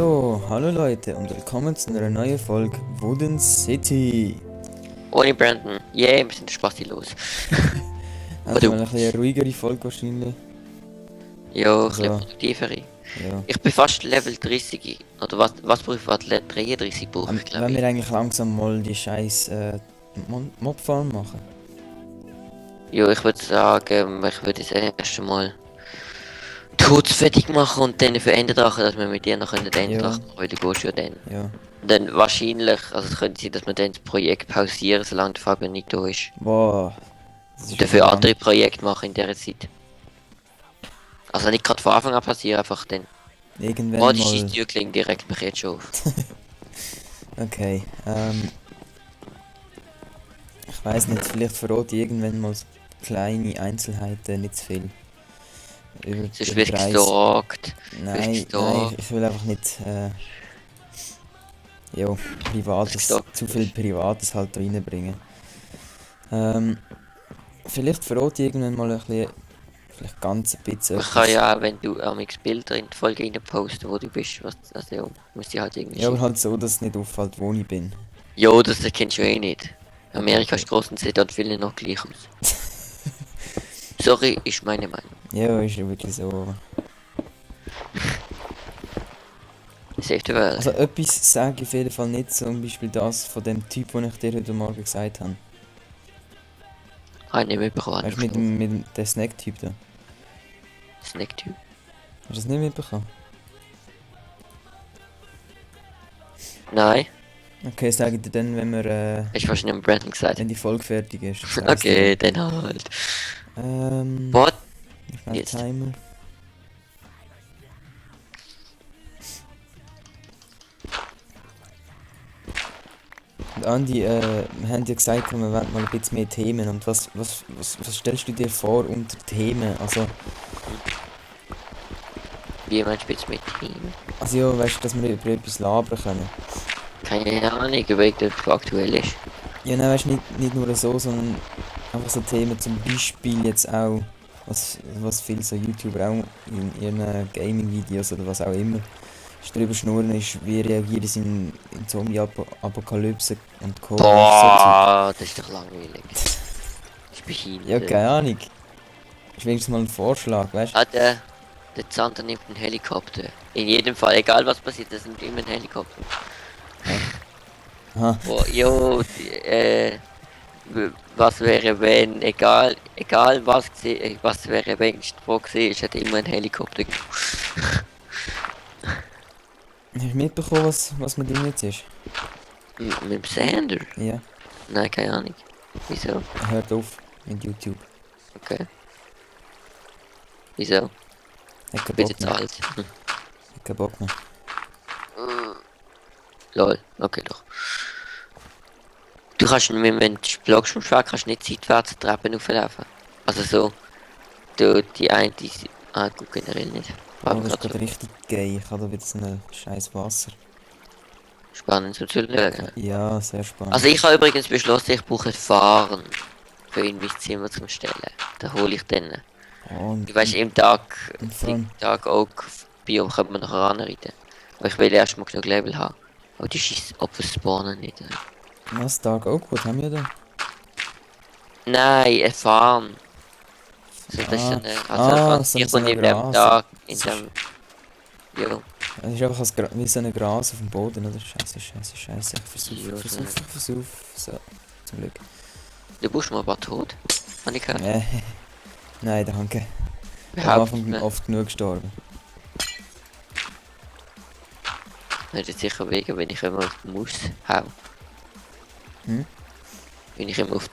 So, hallo Leute und willkommen zu einer neuen Folge Wooden City. Ohne Brandon. Yeah, wir sind Spasti los. Also mal ein bisschen eine ruhigere Folge wahrscheinlich. Ja, ein Also, bisschen produktivere. ja. Ich bin fast Level 30. Oder was brauche ich für Level 33 brauche ich, glaube Wenn wir ich. eigentlich langsam mal die scheiß Mobfarm machen. Ja, ich würde sagen, ich würde jetzt erst einmal Tools fertig machen und dann für Enderdrachen, dass wir mit dir noch den Enderdrachen machen, weil du gehst ja dann. Ja. Und dann wahrscheinlich, also es könnte sein, dass wir dann das Projekt pausieren, solange der Fabian nicht da ist. Boah. Das ist Und dafür lang. andere Projekte machen in dieser Zeit. Also nicht gerade von Anfang an passieren, einfach dann. Irgendwann Oh, die mal. Scheisstür klingt direkt mich jetzt schon auf. Okay, ich weiß nicht, vielleicht verrate ich irgendwann mal so kleine Einzelheiten, nicht zu viel. Über Sonst den wirst du Preis. gestalkt. Nein, ich will einfach nicht, ja, zu viel Privates halt reinbringen. Vielleicht verrate ich irgendwann mal ein bisschen, vielleicht ganz ein bisschen Man kann ja, wenn du amix Bilder in die Folge rein posten, wo du bist, was, also ja, musst du halt irgendwie Ja, aber schicken. halt so, dass es nicht auffällt, wo ich bin. Jo, das kennst du eh nicht. Amerika Okay. ist groß und sieht dort viele noch gleich aus. Sorry, ist meine Meinung. Ja, ist ja wirklich so. Save the world. Also etwas sage ich auf jeden Fall nicht, zum Beispiel das von dem Typ, den ich dir heute Morgen gesagt habe. Habe ich nicht mitbekommen. Weißt du, mit dem der Snack-Typ da. Snack-Typ. Hast du das nicht mitbekommen? Nein, Okay, sage ich dir dann, wenn wir, hast du wahrscheinlich am Brandon gesagt. wenn die Folge fertig ist. Sag's Okay, dir. dann halt. What? Ich mein Jetzt. Timer. Und Andi, wir haben ja gesagt, wir wollen mal ein bisschen mehr Themen. Und was stellst du dir vor unter Themen? Wie meinst du jetzt mit Team? Also ja, weißt du, dass wir über etwas labern können. Keine Ahnung, weil das aktuell ist. Ja, nein, weißt du, nicht nur so, sondern einfach so Themen, zum Beispiel jetzt auch, was viele so YouTuber auch in ihren Gaming-Videos oder was auch immer drüber schnurren ist, wie reagieren sie in Zombie-Apokalypse und Co. Boah, das ist doch langweilig. Ich bin hin. Ja, keine Ahnung. Ist wenigstens mal ein Vorschlag, weißt du? Ah, der Zander nimmt einen Helikopter. In jedem Fall, egal was passiert, das nimmt immer einen Helikopter. Aha. Boah, jo, was wäre wenn, egal was wäre wenn wo gesehen, ich hätte immer einen Helikopter. Hast du mitbekommen, was mit ihm jetzt ist? Mit dem Sander? Ja, Nein, keine Ahnung. Wieso? er hört auf mit YouTube. Okay. Wieso? Hat keinen Bin Bock jetzt mehr. alt. Hat keinen Bock mehr. Lol, okay doch. Du kannst, wenn du blockst vom Schwert, kannst du nicht seitwärts Treppen auflaufen. Also so. Die eine, gut, generell nicht. War Oh, mir das ist gerade gerade richtig geil. Ich habe da wieder so ein scheiß Wasser. so spannend so zu schauen. Ja, sehr spannend. Also ich habe übrigens beschlossen, ich brauche Fahren für in mein Zimmer zum Stellen. Da hole ich dann. Und Du weißt, im Tag, und vor allem- Tag auch Biom könnte man nachher anreiten. Aber ich will erst mal genug Level haben. Aber die scheiß Opfer spawnen nicht. was, Dark Oakwood haben wir da? Nein, eine Farm. So, das ist eine, also so in eine dem Gras. Tag, in Das ist- dem... Jo, Es ist einfach wie so ein Gras auf dem Boden, oder? Scheiße. Ja, Ich versuch. So, zum Glück. du bist mal aber tot. Habe ich gehört. Nein, danke. Ich bin am Überhaupt Anfang nicht. oft genug gestorben. Nicht jetzt sicher wegen, wenn ich immer auf die Maus hau. Hm? Wenn ich immer auf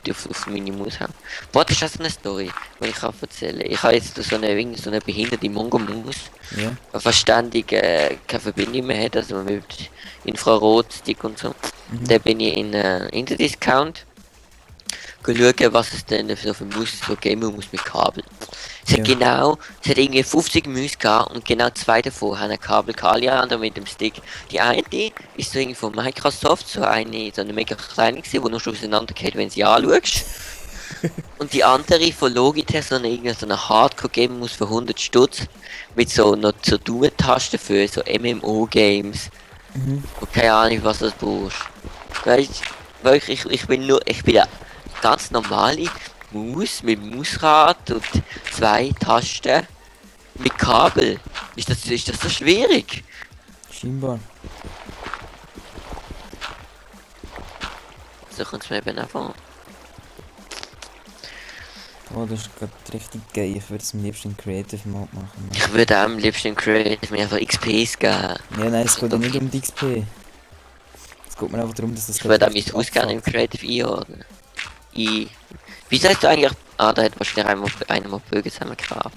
meine Maus hau. Boah, das ist auch so eine Story, die ich kann erzählen. Ich habe jetzt so eine behinderte Mongo-Maus, Ja. die verständig keine Verbindung mehr hat, also mit Infrarotstick und so. Mhm. Da bin ich in Interdiscount schauen, was es denn so für Maus so geben muss mit Kabel. Es hat es hat irgendwie 50 Mäuse gehabt und genau zwei davon haben ein Kabel gehabt, alle anderen mit dem Stick. Die eine ist so irgendwie von Microsoft, so eine mega kleine gewesen, die nur schon auseinandergeht, wenn sie anschaust. Und die andere von Logitech, so eine Hardcore-Game muss für 100 Stutz mit so noch so Daumen-Tasten für so MMO-Games. Mhm. Und keine Ahnung, was das brauchst. Weißt du, ich bin eine ganz normale Maus mit Mausrad und 2 Tasten mit Kabel. Ist das so schwierig? Scheinbar. So kommt es mir eben auch vor. Oh, das ist gerade richtig geil. Ich würde es am liebsten in Creative Mode machen. Mann. Ich würde auch am liebsten in Creative mir einfach XPs geben. Ja, nein, es geht ja nicht um die XP. Es geht mir einfach darum, dass das Ich würde auch mein richtig Haus gerne im abfuckt. Creative einordnen. Wie sagst du eigentlich... Ah, da hat wahrscheinlich einmal Bögen zusammengegraben.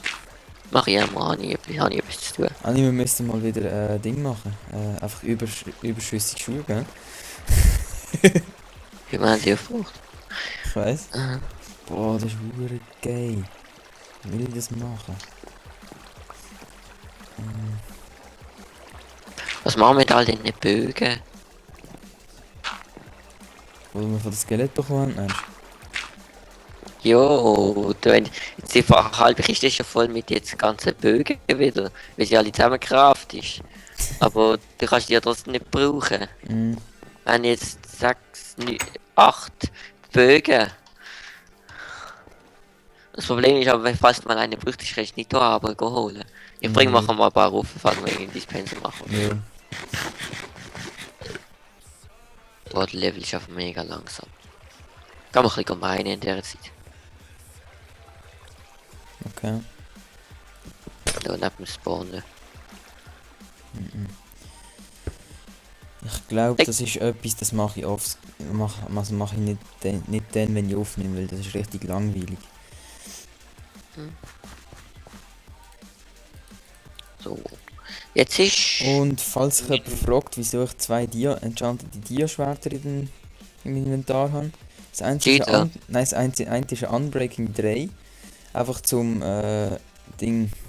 Mach ich einmal, habe ich etwas zu tun. Anni, wir müssten mal wieder Ding machen. Einfach überschüssig Schuhe, gell? Wie man sie aufbraucht. Ich weiss. Aha. Boah, das ist wirklich geil. Will ich das machen? Was machen wir mit all den Bögen? Wollen wir von der Skelett bekommen? Nein. Jo, jetzt die halbe Kiste ist ja voll mit jetzt ganzen Bögen wieder, weil sie alle zusammengekraft ist. Aber du kannst die ja trotzdem nicht brauchen. Mhm. Wenn jetzt 8 Bögen. Das Problem ist aber, wenn fast mal eine braucht, kannst du nicht da aber holen. Ich bring mal ein paar Rufe, falls wir irgendwie Dispenser machen. Ja. Boah, der Level ist einfach mega langsam. Kann man ein bisschen meinen in der Zeit. Okay. Da neben dem Spawnen. Ich glaube, das ist etwas, das mache ich oft. Also mache ich nicht dann, wenn ich aufnehme, weil das ist richtig langweilig. So. Jetzt ist... Und falls sich jemand fragt, wieso ich 2 enchantete Dia-Schwerter im Inventar habe, das einzige ist Cheater. nein, das eine ist ein Unbreaking 3. Einfach zum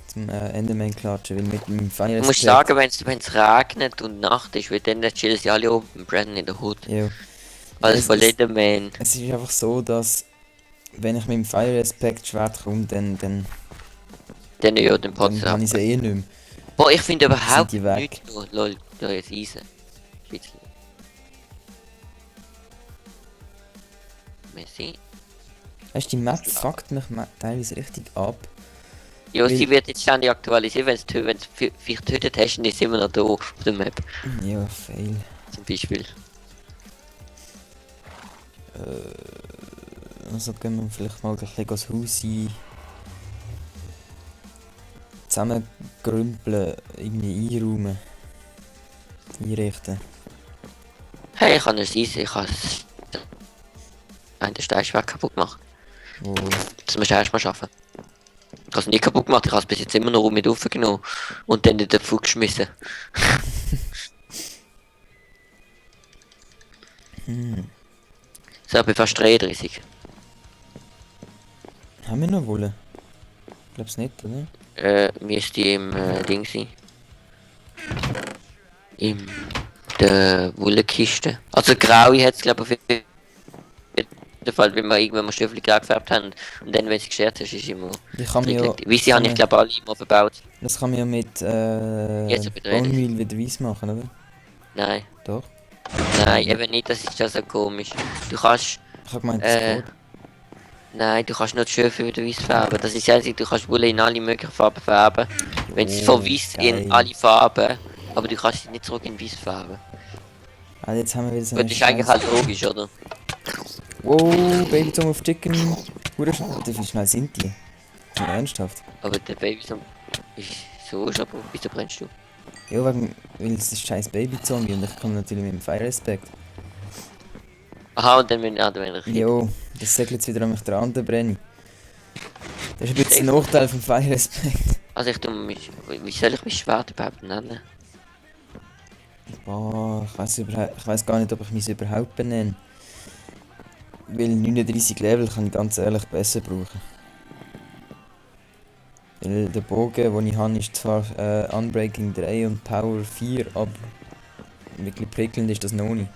zum Enderman klatschen, weil mit dem Fire Du musst sagen, wenn es regnet und Nacht ist, weil dann chillen sie alle oben und brennen in der Hut. Ja. Alles Es von ist- Leatherman. Es ist einfach so, dass wenn ich mit dem Fire Aspect Schwert komme, dann Dann ja den Potz kann ab. ich sie eh nicht mehr. Boah, ich finde überhaupt die weg. nichts. Oh, lol, da ist Eisen. Bisschen. Messi. Weißt du, die Map fuckt mich teilweise richtig ab. Ja, Weil- sie wird jetzt ständig aktualisiert, wenn es viel getötet hast, dann ist sie immer noch da auf der Map. Ja, fail. Zum Beispiel. Also können wir vielleicht mal ein bisschen das Haus zusammengrümpeln, irgendwie einräumen. Einrichten. Hey, ich kann es Eisen, ich kann es... Ein Steinschwert kaputt gemacht. Wo, Das musst du erst mal schaffen. Ich habe es nicht kaputt gemacht, ich habe es bis jetzt immer noch mit aufgenommen und dann in den Fuß geschmissen. So, ich bin fast 33. haben wir noch Wolle? Ich glaub's nicht, oder? Müsste im Ding sein. In der Wollkiste. Also graue hat es glaube ich auf jeden Fall, wenn wir irgendwann mal Stiefel grau gefärbt haben und dann wenn sie geschert hast, ist immer Die kann man ja, Weisse habe ich glaube alle immer verbaut. das kann man ja mit Jetzt aber drin. Bone Meal wieder weiss machen, oder? Nein, Doch. nein, eben nicht, das ist ja so komisch. Du kannst, Ich hab gemeint, das geht. nein, du kannst nicht Schöfe wieder weiß färben. Das ist einzig, du kannst Wolle in alle möglichen Farben färben. Wenn es von weiß geil. in alle Farben, aber du kannst sie nicht zurück in weiß färben. Ah, jetzt haben wir wieder so Das ist eigentlich halt logisch, oder? Wow, Babyzone auf Chicken. Hure schnell. Wie schnell sind die? Ja, ernsthaft. Aber der Baby ist so ist aber wieso brennst du? Ja, weil es ist scheiß Babyzombie und ich komme natürlich mit dem Fire Aspect. Aha, und dann wenn ich Jo, das segelt jetzt wieder an mich dran, der Brenny. Das ist ein bisschen der Nachteil vom Fire Aspect. Also ich tu mich. Wie soll ich mich Schwert überhaupt nennen? Boah, ich weiß gar nicht, ob ich mich überhaupt benenne. Weil 39 Level kann ich ganz ehrlich besser brauchen. Weil der Bogen, den ich habe, ist zwar Unbreaking 3 und Power 4, aber wirklich prickelnd ist das noch nicht,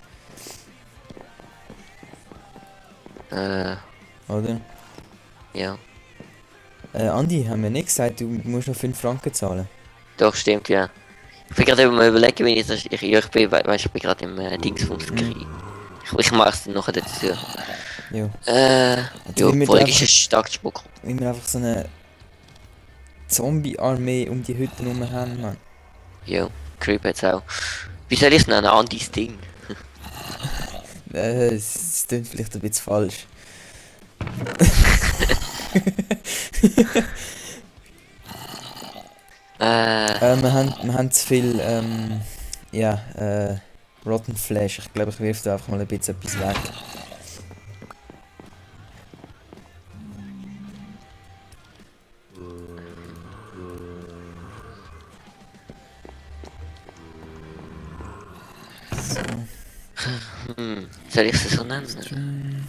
oder? Ja. Andi, haben wir nicht gesagt, du musst noch 5 Franken zahlen? Doch, stimmt, ja. Ich bin gerade mal überlegen, wenn ich das. Ich bin, weißt, ich bin gerade im Dings vom Krieg. Ich mach's dann nachher dazu. Jo. Ja, wie wir da politischer einfach- Staatsspruch. Wie wir einfach so eine Zombie-Armee um die Hütte herum haben, Mann. Ja, Creep jetzt auch. Wie soll ich es nennen? Andis Ding. Es klingt vielleicht ein bisschen falsch. Wir haben zu viel, Rotten Flash. Ich glaube, ich wirf da einfach mal ein bisschen etwas weg. So. Soll ich es so nennen?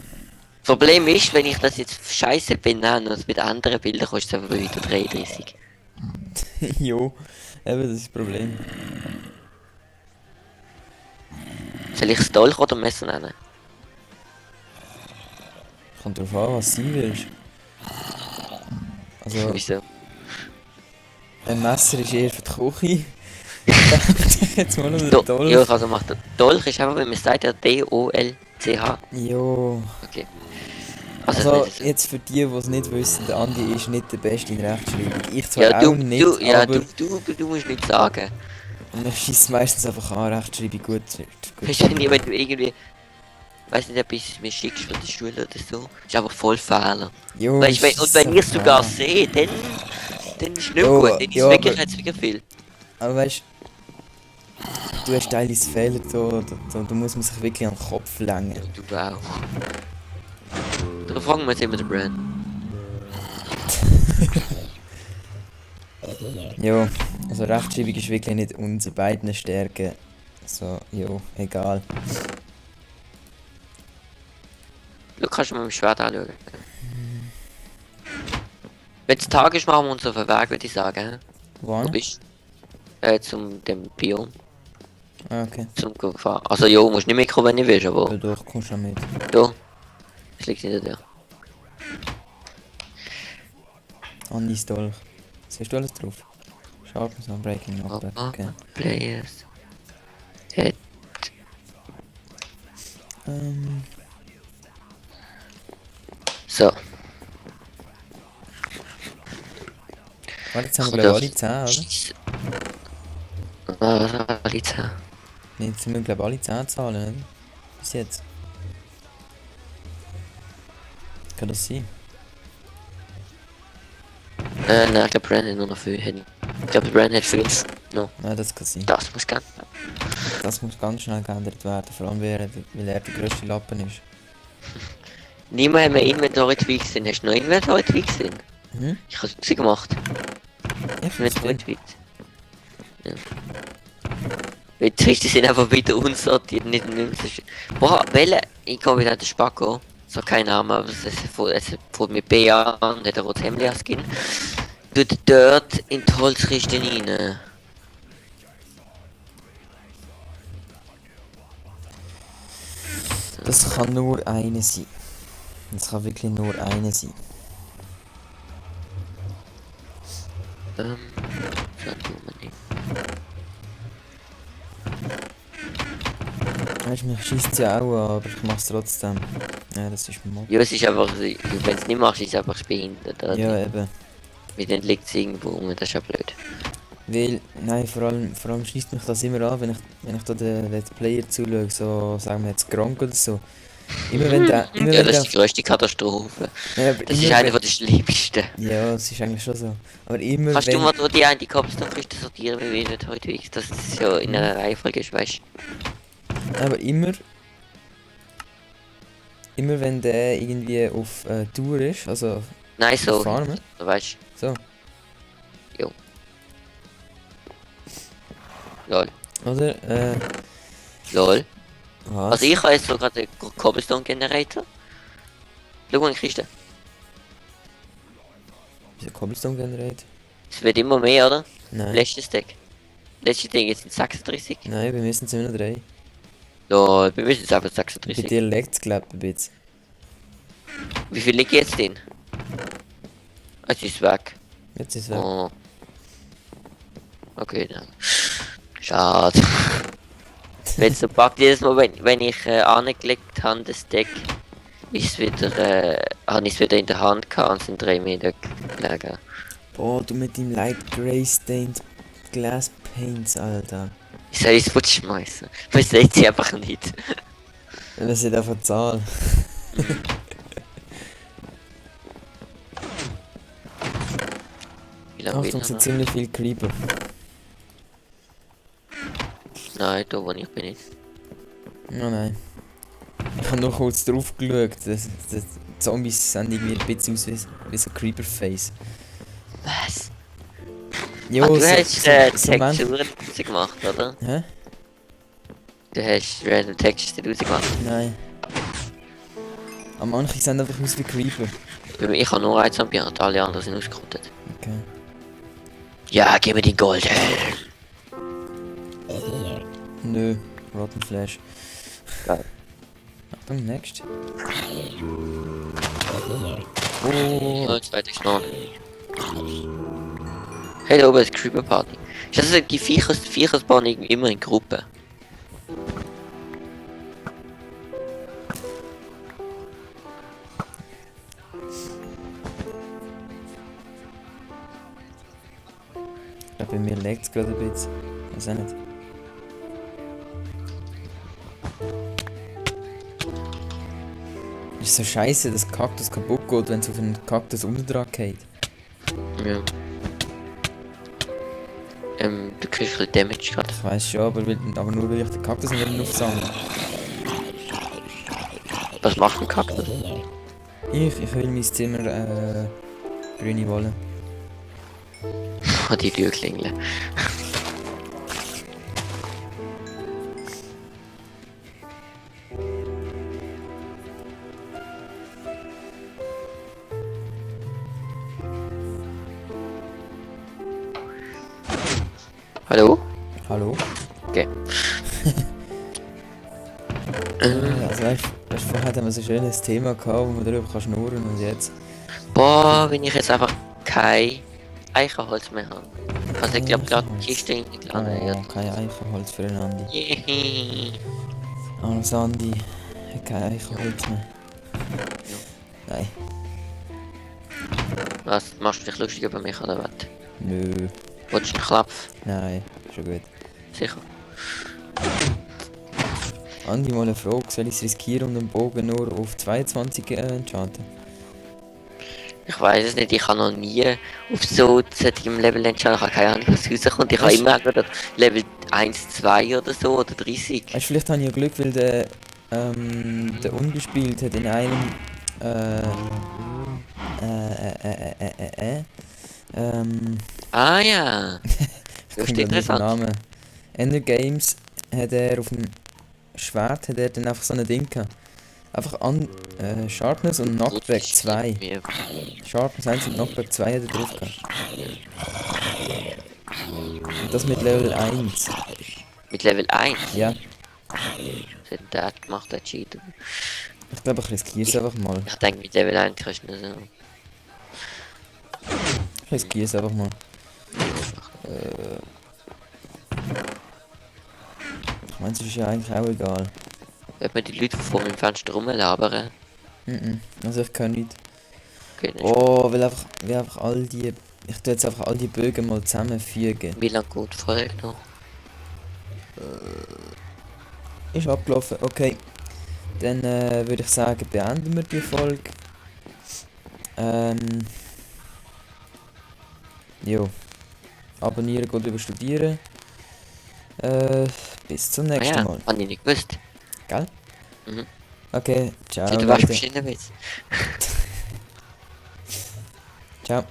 Problem ist, wenn ich das jetzt scheiße benenne und mit anderen Bildern kostet es einfach wieder 33. Jo, eben, das ist das Problem. Soll ich es Dolch oder Messer nennen? Kommt drauf an, was du willst. Also, Wieso? ein Messer ist eher für die Küche. Jetzt mal noch Do den Dolch. ja, also macht der Dolch ist einfach, wenn man sagt, ja D-O-L-C-H. Jo. Okay. Also, nicht so. jetzt für die, die es nicht wissen, der Andi ist nicht der Beste in Rechtschreibung. Ich zwar Ja, auch nicht, aber du musst nicht sagen. mir schießt meistens einfach an, Rechtschreibung gut. Weißt du, wenn du irgendwie, weiß nicht, etwas mir schickst von der Schule oder so, ist einfach voll Fehler. Jo, Weißt, wenn, und wenn ich es sogar sehe, dann ist es nicht Jo, gut, dann ist ja, es wirklich, aber- hat's wirklich viel. Aber weißt du, hast teilweise Fehler da muss man sich wirklich an den Kopf lenken. Du auch. Da fragen wir jetzt immer den Brand. Jo, also Rechtschreibung ist wirklich nicht unsere beiden Stärken. So, jo, egal. Du kannst mal mit dem Schwert anschauen. Wenn es Tag ist, machen wir uns auf den Weg, würde ich sagen. hä? Wo Wann? bist du? Zum dem Biom. Ah, okay. Zum Gefahren. Also jo, musst nicht mitkommen, wenn du willst, Ja, aber doch, komm schon mit. da. Es liegt hinter dir. Andis Dolch. Siehst du alles drauf? Sharpness on Breaking Knockback, okay. Players. Head. So. Warte, jetzt haben wir Kommt glaube auf- alle 10, oder? Scheisse. Ah, alle 10. Nee, jetzt sind wir glaube alle 10 Zahlen, oder? Bis jetzt. Kann das sein? Nein, ich glaube Brandon nur noch 5. Ich glaube Brandon hat 5. No, Nein, das kann sein. das muss gehen. Das muss ganz schnell geändert werden, vor allem weil er der grösste Lappen ist. Niemand hat mehr Inventory-Tweaks gesehen. Hast du noch Inventory-Tweaks gesehen? Mhm. Ich habe es gemacht. Ich find's drin. Inventory-Tweaks. Ja. Weil die Twiste sind einfach wieder unsortiert, nicht so schön. Boah, welche? Ich komme wieder an den Spacko. So kein Name, aber es fährt mit B an, hat ein rotes Hemd als Skin. Tut dort in die Holzkiste rein. Das kann nur eine sein. Das kann wirklich nur eine sein. So tun wir nicht. Weißt du, mich schießt ja auch an, aber ich mach's trotzdem. Ja, das ist mein Mod. Ja, es ist einfach, wenn du es nicht machst, ist es einfach behindert. Oder? Ja, eben. Weil dann liegt es irgendwo rum, das ist ja blöd. Weil, nein, vor allem schießt mich das immer an, wenn ich da den Let's Player zuschaue, so, sagen wir jetzt Gronk oder so. Immer wenn der, immer Ja, wenn das der, ist die größte Katastrophe. ja, aber Das immer ist eine wenn- von der schlimmsten. Ja, das ist eigentlich schon so. Aber immer Kannst du wenn, mal durch die eine Cobblestone-Kiste sortieren, wie wir nicht heute wichtig, dass es ja in einer Reihenfolge ist, weißt du? aber immer wenn der irgendwie auf Tour ist, also Nein, so. Farmen, Weißt so, du? Lol. oder? Lol. Was? Also ich habe jetzt so gerade den Cobblestone-Generator. Schau mal in die Kiste. Wieso Cobblestone Generator? Es wird immer mehr, oder? Nein. Letztes Deck. Letztes Ding jetzt sind 36. Nein, wir müssen nur noch 3. Lol, wir müssen jetzt einfach Bei 36. dir leckt es, glaub ich, ein bisschen. Wie viel liegt jetzt drin? Es ist weg. Jetzt ist er. Oh. Okay, dann. Schade. Wenn so packt jedes Mal, wenn ich angelegt habe, das Deck, ist wieder, habe ich es wieder in der Hand gehabt und sind 3 Meter gelegen. Boah, du mit dem Light Grey Stained Glass Paints, Alter. Ich soll es schmeißen. Man sieht sie einfach nicht. Das ist einfach Zahl. Wie lange will Achtung, er sind noch? ziemlich viele Creeper. Nein, da wo ich bin nicht. Oh nein. Ich habe noch kurz drauf geschaut. Die Zombies sehen irgendwie ein bisschen aus wie so Creeper-Face. Was? Jo, Du so- hast so Mensch- Texturen rausgemacht, oder? Hä? Du hast Random Texturen rausgemacht. Nein. Aber manche sehen einfach aus wie Creeper. Ich habe nur ein Zombie und alle anderen sind ausgerottet. Okay. Ja, gib mir den Gold. Nö, Rotten Flash. Geil. Achtung, next. Oh, zweite Schnurr. Hey, da oben ist Creeper Party. Ist das so, die Viecher spawnen immer in Gruppen? Ich glaube, bei mir leckt es gerade ein bisschen. Weiß auch nicht. Ist so scheiße, dass Kaktus kaputt geht, wenn es auf einen Kaktus unten dran geht. Ja. Du kriegst ein bisschen Damage gerade. Ich weiß schon, aber nur weil ich den Kaktus nicht aufsammle. Was macht ein Kaktus? Ich will mein Zimmer grüne Wolle. Oh, die Tür klingeln. Hallo? Hallo? Okay. Also weißt du, vorher hatten wir so ein schönes Thema gehabt, wo man darüber kann schnurren und jetzt. Boah, wenn ich jetzt einfach kein Eichenholz mehr habe. Also ich glaube gerade die Kiste in die Oh, Lade. kein Eichenholz für den Andi. Jehe. Armes Andi hat kein Eichenholz mehr. Nein. Was, machst du dich lustig über mich oder was? Nö. Wolltest du einen Klapf? Nein, schon gut. Sicher. Andi, mal eine Frage. Soll ich es riskieren und den Bogen nur auf 22 enchanten? Ich weiß es nicht, ich habe noch nie auf so im Level entschieden, ich habe keine Ahnung, was rauskommt. Ich habe Weißt- immer entweder Level 1, 2 oder so, oder 30. Weißt du, vielleicht habe ich ja Glück, weil der ungespielt hat in einem Ah ja, das ist kommt mir nicht der interessant. Name. Ender Games hat er auf dem Schwert hat er dann einfach so ein Ding gehabt. Einfach Sharpness und Knockback 2. Mir- Sharpness 1 und Knockback 2 hat er drauf gehabt. Und das mit Level 1. Mit Level 1. Ja, Was hat der gemacht, der Cheater? ich glaube, ich riskiere es einfach mal. Ich denke, mit Level 1 kannst du nicht so. Ich riskiere es einfach mal. Ich meine, es ist ja eigentlich auch egal. Wenn man die Leute vor dem Fenster rumlabern. Also ich kann nicht. Okay, dann Oh, weil einfach all die... Ich tue jetzt einfach all die Bögen mal zusammenfügen. wie lange geht die Folge noch? Ist abgelaufen, okay. Dann würde ich sagen, beenden wir die Folge. Jo. Abonnieren, gut über studieren. Bis zum Ah nächsten ja, Mal. habe ich nicht gewusst. Gell? Mhm. Okay, ciao. Du warst Leute. bestimmt Witz. Ciao.